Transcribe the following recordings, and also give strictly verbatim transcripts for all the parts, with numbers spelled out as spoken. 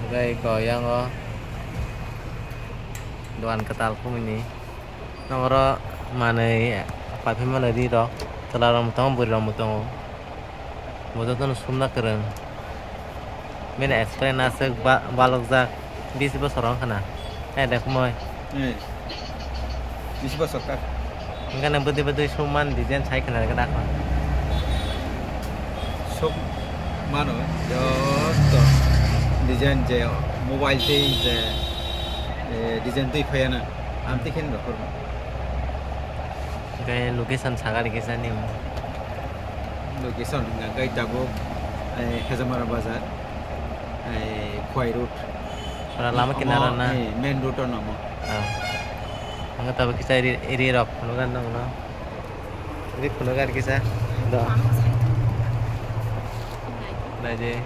Bai ko yango dogan kwtal khumui ni. Nokoro manwi paiphi mano ri rok, chwla rok bo tongo, bwrwi rok bo tongo. Bo jotono sumna kwrwng. Bini explain aswk ba-, balokjak, bisi bosor wngkha na. Eh, de khumui. Eh, bisi bosor kha. Hingkhe nang bwdwi bwdwi summan design sai khna rwgwi dakho. Suk mano, joto design je mobile tei je, eh, design twi phaiya na, amtwi khe nw rohor. Hingkhe location saga rikhe sani. Location hingkha khe tabuk, eh, Hejamara Bazar, eh, Khowai Road. Ora lama kinaro na? Eh, main road o namo. Ah. Ang tabuk kisa ri, ri rok phunukgwi nang no. Ri phunukgwi kisa. Do. Naidi.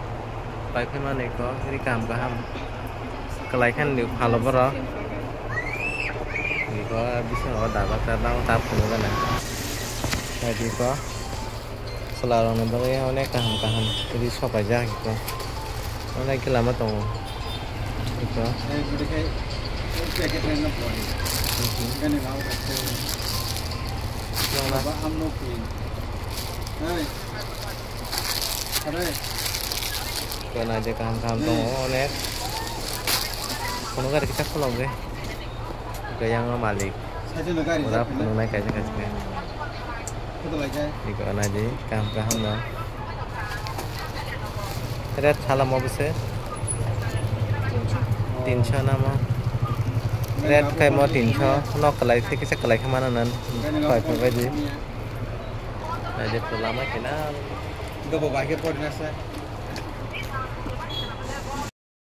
Pai phai mani ko, ri kaham kaham. Kalai khan di phalo borok. Iko bisingo daba ta bang ta phunukgwi na. Naidi ko. Chwla rokni bagwi onek kaham kaham ri sopaijak iko. Onek khe lama tongo iko. Iko naidi kaham kaham tongo onek. Kono gari kita khulogwi. Iko yang malik. Ura phunuknai kaisa kaisa khe. Iko naidi kaham kaham no. Red thala mo bwse. Tinsho namo. Red khaimo tinsho. Nok kwlai se kisa kwlai khe mano nan. Khoi khoi baidi. Naidi pura lama khe na. Dobo bai khe pori na sa.